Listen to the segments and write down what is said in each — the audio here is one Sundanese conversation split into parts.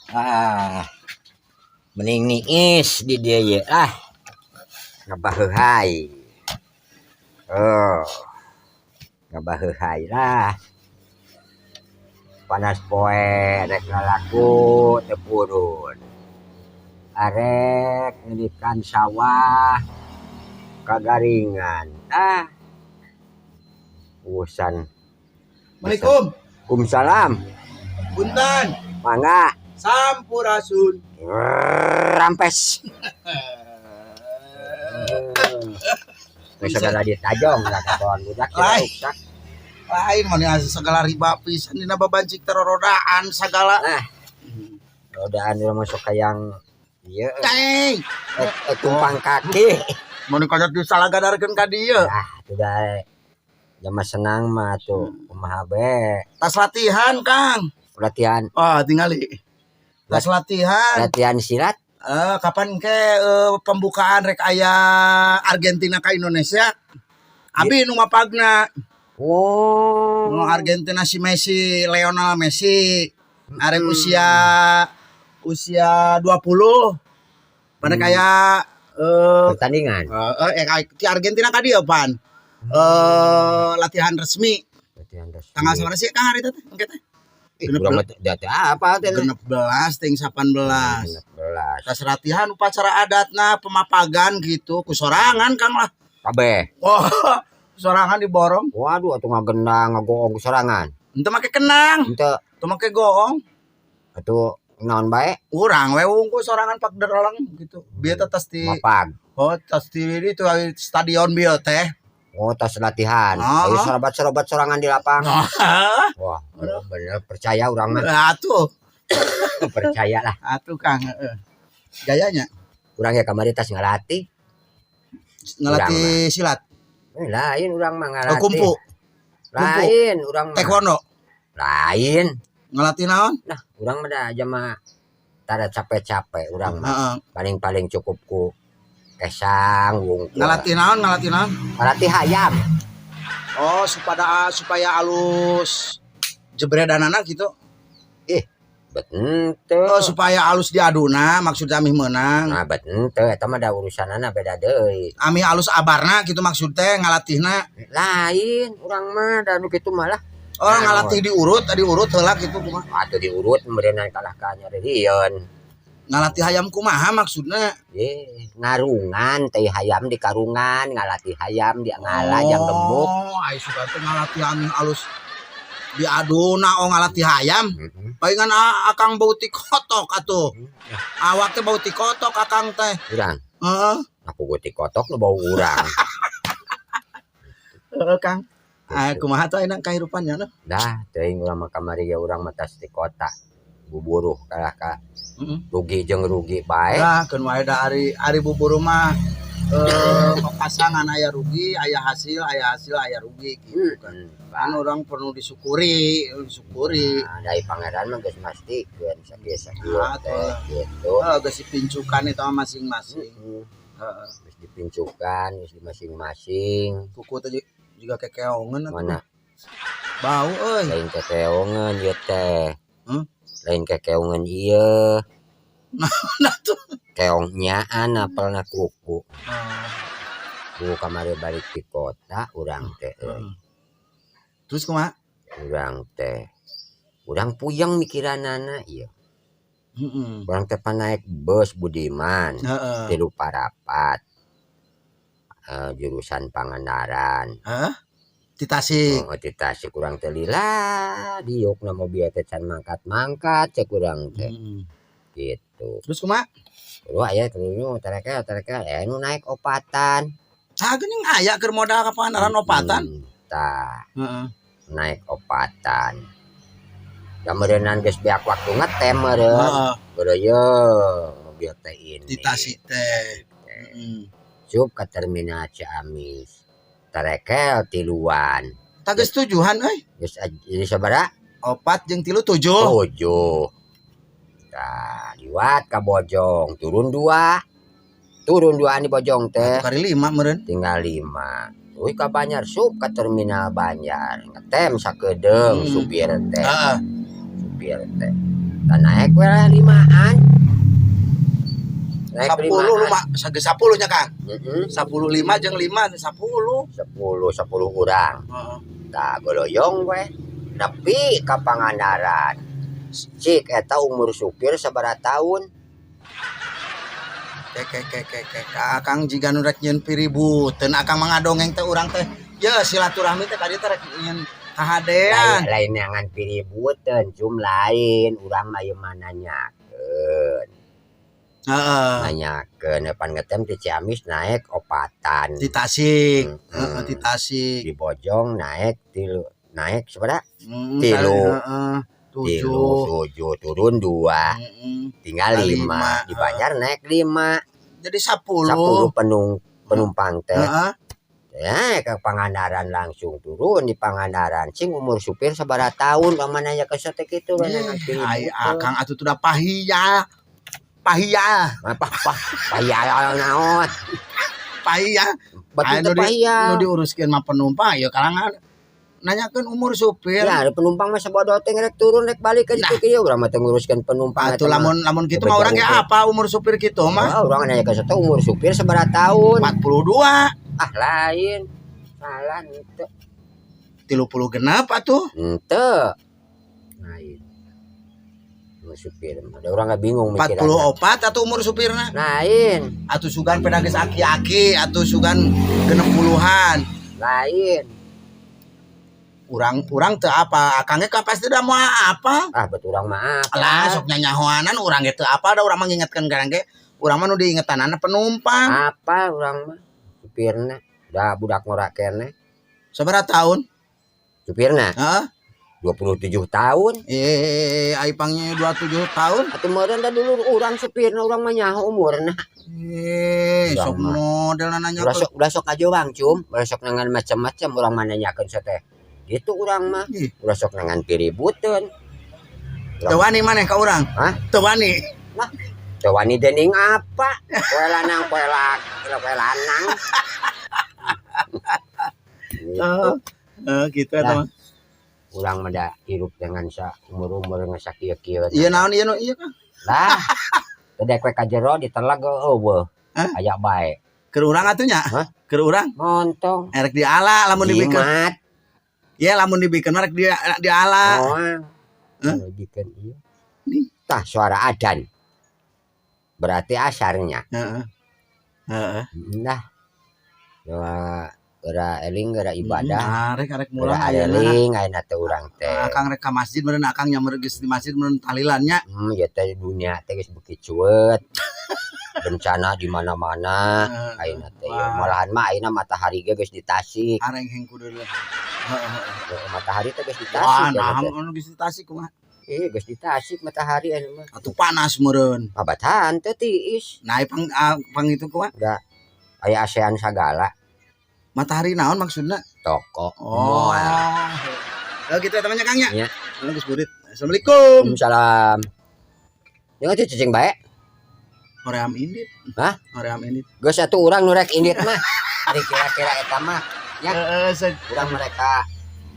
Ah, mending niis di dieu ye ah. Ngabaheuhay. Oh. Ngabaheuhay lah. Panas poe rek ngalaku teu purun. Arek ngeudikan sawah kagaringan. Ah. Urusan. Assalamualaikum. Waalaikumsalam. Punten. Mangga. Sampurasun. Rampes. Geus sagala ditajong lah kawan budak Lain. Rusak. Lain mah segala riba pisan dina babancik terorodaan segala. Nah, rodaan urang masuk hayang ieu Ceng. Tumpang kaki. Mun konyot disalagadarkeun ka dieu. Ah, sudah jama senang mah tuh kumaha be. Tas latihan, Kang. Latihan. Wah, tingali. Tas latihan. Latihan silat. Kapan ke pembukaan rek aya Argentina ka Indonesia? Abi nu mapagna. Oh. Nu Argentina si Messi, Lionel Messi. Arek usia usia 20. Pada kayak Pertandingan. Di Argentina ka dieu pan. Latihan resmi. Latihan resmi. Tanggal sabaraha sih, Kang, hari itu teh? Engke teh? Ih, urang mah teu apa teh. 16 ting 18. 16. Tas latihan upacara adatna pemapagan gitu ku sorangan, Kang, lah. Kabeh. Oh, sorangan diborong. Waduh, atuh ngagendang ngagoong sorangan. Henteu make kendang, Henteu. Teu make goong. Atuh naon bae? Urang we wungkul sorangan pak dereleng gitu. Bieu teh tas di Mapag. Oh, tas di itu stadion bieu teh. Oh, tas latihan. Ah. Ayo serobat-serobat sorangan di lapang. Ah, Wah, bener percaya urang mah. Atuh, Percaya lah. Atuh, Kang, heeh. Gayanya Urang ya kamari tas ngalatih. Ngelatih silat. Eh, lain urang mah Oh, ngalatih. kungfu, Lain urang mah. Taekwondo, Lain. Ngelatih naon? Nah, urang mah da aja mah tara capek-capek urang mah. Paling-paling cukup ku kesang wungkul. Ngelatih naon, ngelatih naon? Ngelatih hayam. Oh, supaya supaya alus jebredanana gitu. Bet henteu. Oh, supaya alus diaduna maksudnya amih menang. Nah, bet henteu eta mah da urusanana beda deui. Amih alus abarna gitu maksud teh ngalatihna. Lain urang mah da nu kitu malah. Oh, Nah, ngalatih diurut, tadi urut heula gitu kumaha. Atuh diurut meureunnan kalah ka nyarieun. Ngalatih hayam kumaha maksudna? Eh, ngarungan teh hayam di karungan, ngalatih hayam di ngala jang gemuk. Oh, ai sugan teh ngalatih amih alus diaduna, oh, ngalatih hayam. Heeh. Palingan akang bau ti kotok atuh. Awak teh bau ti kotok akang teh. Urang, Heeh. aku ti kotok nu bau urang. Heeh, Kang. Ah, kumaha tuh enak kahirupannya noh? Dah, teuing urang mah kamari ge urang mah tas di kota. Buburuh kalah ka rugi jeung rugi bae. Lah, keun wae da ari ari buburuh mah pasangan aya rugi, aya hasil, aya rugi gitu kan. Kan orang perlu disyukuri, disyukuri. Nah, dari pangeran mah geus mastikeun sakieu sakieu Ah, teh tuh. gitu. Oh, geus dipincukan itu mah masing-masing. Heeh. Heeh. Geus dipincukan geus di masing-masing. Kuku teh juga kekeongan atuh. Mana? Bau euy. Lain kekeongan ieu teh. Hmm? Lain kekeongan ieu. Nah tuh. Keong nyaan apelna kuku. Oh. Ku kamari balik di kota urang teh euy. Terus kumaha? Urang teh. Urang puyeng mikiranana ieu. Urang teh pan naik bus Budiman. 3.15. Jurusan Pangandaran. Heeh. Di Tasik. Oh, di Tasik urang teh lila diuk na mobil teh can mangkat-mangkat cek urang teh. Gitu. Terus kumaha? Terus aya terus terekel terekel aya nu naik opatan. Ah, geuning aya keur modal ka Pangandaran opatan. Tah, Heeh. naik opatan. Da meureunnan geus beak waktu ngetem meureun. Geureuyeung mobil teh ini. Di Tasik teh. Heeh. Sup ke terminal Ciamis. Terekel tiluan. Tah geus tujuhan euy. Geus jadi sabaraha? Opat jeung tilu tujuh. 7. Tah, liwat ka Bojong, turun dua. Turun dua di Bojong teh. Kari lima meureun. Tinggal lima. Uy ka Banjar, sup ka terminal Banjar. Ngetem sakedeung supir teh. Heeh. Supir teh. Tah, naik we limaan. Naik 10 limaan. Lima, sage 10 nya, Kang. Heeh. 10 5 jeung 5 10. 10 10 urang. Heeh. Tah, goloyong we. Nepi ka Pangandaran. Cik, eta umur supir sabaraha tahun? Ke ke ke ke ke ke Akang jiga nu rek nyieun piributeun, Akang mah ngadongeng teh, urang teh ye silaturahmi teh ka dieu teh rek nyieun kahadean. Lain, lain neangan piributeun, cum, lain urang mah ieu mah nanyakeun. Nanyakeun pan ngetem ti Ciamis naik opatan. Di Tasik. Heeh. Heeh, di Tasik. Di Bojong naik tilu, naik sabaraha? Tilu. Tilu. Heeh. Tilu. 7. Tujuh, turun dua, tinggal lima. lima. Di Banjar naik lima. Jadi 10. 10 penumpang teh. Ya, ke Pangandaran langsung turun di Pangandaran. Cing, umur supir sabaraha tahun? Ka nanya ke teh kitu we neangan Ai piributeun. Akang atuh tuh da pahia. Pahia. Apa apa pahia naon? Pahia. Betul Ai, teh pahia. Nu diuruskeun mah penumpang ya, kalangan nanyakeun umur supir. Ya, ada penumpang mah sabodo teh rek turun rek balik ke ditu kieu, urang mah teu nguruskeun penumpang. Atuh eta mah. Lamun lamun kitu mah urang ge apa umur supir kitu mah? Oh, urang nanya ke teh umur supir sabaraha tahun? 42. Ah, lain. Salah henteu. 36 atuh. Henteu. Lain. Umur supir mah. Ada orang nggak bingung mikirannya. 44 atuh umur supirna. Lain. Atuh sugan peda geus aki-aki, atuh sugan 60-an. Lain. Urang urang teu apa, akangnya ka pasti udah mau apa? Ah, betul, urang mah apa? Lah, sok nyanyahoanan, urang ge teu apa da urang mah ngingetkeun garang ge. Urang mah nu diingetanana penumpang. Apa urang mah supirna? Udah budak ngora keneh. Sabaraha tahun? Supirna? Heeh. 27 tahun. Eh, ai pangnya 27 tahun. Atuh meureun da dulur urang supirna, urang mah nyaho umurna. Eh, Urang sok mah. Model nanya. Ulah sok aja bang, cum, ulah sok nangan macam-macam, urang mah nanyakeun teh. Gitu urang mah. Ih. Ulah sok nangan piributeun. Teu wani maneh ka urang? Hah? Teu wani. Teu wani dening apa? Poe lanang, poe laki, poe lanang. Gitu. Heeh. Heeh, gitu eta Lah. mah. Urang mah da hirup dengan sa umur-umur dengan sakieu-kieu. Iya naon, ieu nu ieu, Kang? Lah, teu we ka jero ditelag euweuh. Hah? Aya bae. Keur urang atuh nya? Hah? Keur urang? Montong. Erek diala lamun dibikeun. Jimat. Ya, lamun dibikeun mah rek dia diala. Moal. Hah? Bikin ieu. Nih. Tah, suara adan. Berarti asarnya. Heeh. Heeh. Nah. Doa geura eling, geura ibadah. Nah, rek arek Geura mulang ayeuna. Eling ayeuna teh urang teh. Akang rek ka masjid meureun, akang nya geus di masjid meureun tahlilan nya. Ya teh dunia teh geus beuki cuet. Bencana di mana-mana ayeuna teh ya. Wah. Malahan mah ayeuna matahari ge geus di Tasik. Arengheng kudu heeh. Matahari teh geus di Wah, Tasik ayeuna nah teh. anu geus di Tasik kumaha? Ih, geus di Tasik matahari ayeuna mah. Atuh panas meureun. Abatan teh tiis. Nah, pang ah, pang itu kumaha? Da aya ASEAN sagala. Matahari naon maksudna? Toko. Oh. Moal. Oh, gitu ya temannya, Kang, ya. Iya. Geus burit. Assalamualaikum. Waalaikumsalam. Yang itu cicing bae. Hoream indit. Hah? Hoream indit. Geus atuh, urang nu rek indit mah. Ari kira-kira eta mah ya. Heeh, Urang mereka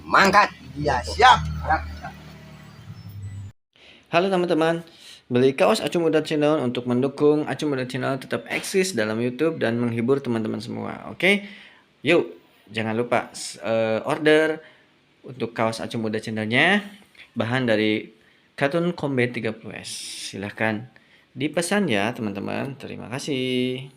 mangkat. Iya, siap. Halo teman-teman, beli kaos Acu Muda Channel untuk mendukung Acu Muda Channel tetap eksis dalam YouTube dan menghibur teman-teman semua. Oke, yuk jangan lupa order untuk kaos Acu Muda Channelnya, bahan dari Katun Combat 30S. Silahkan dipesan ya, teman-teman. Terima kasih.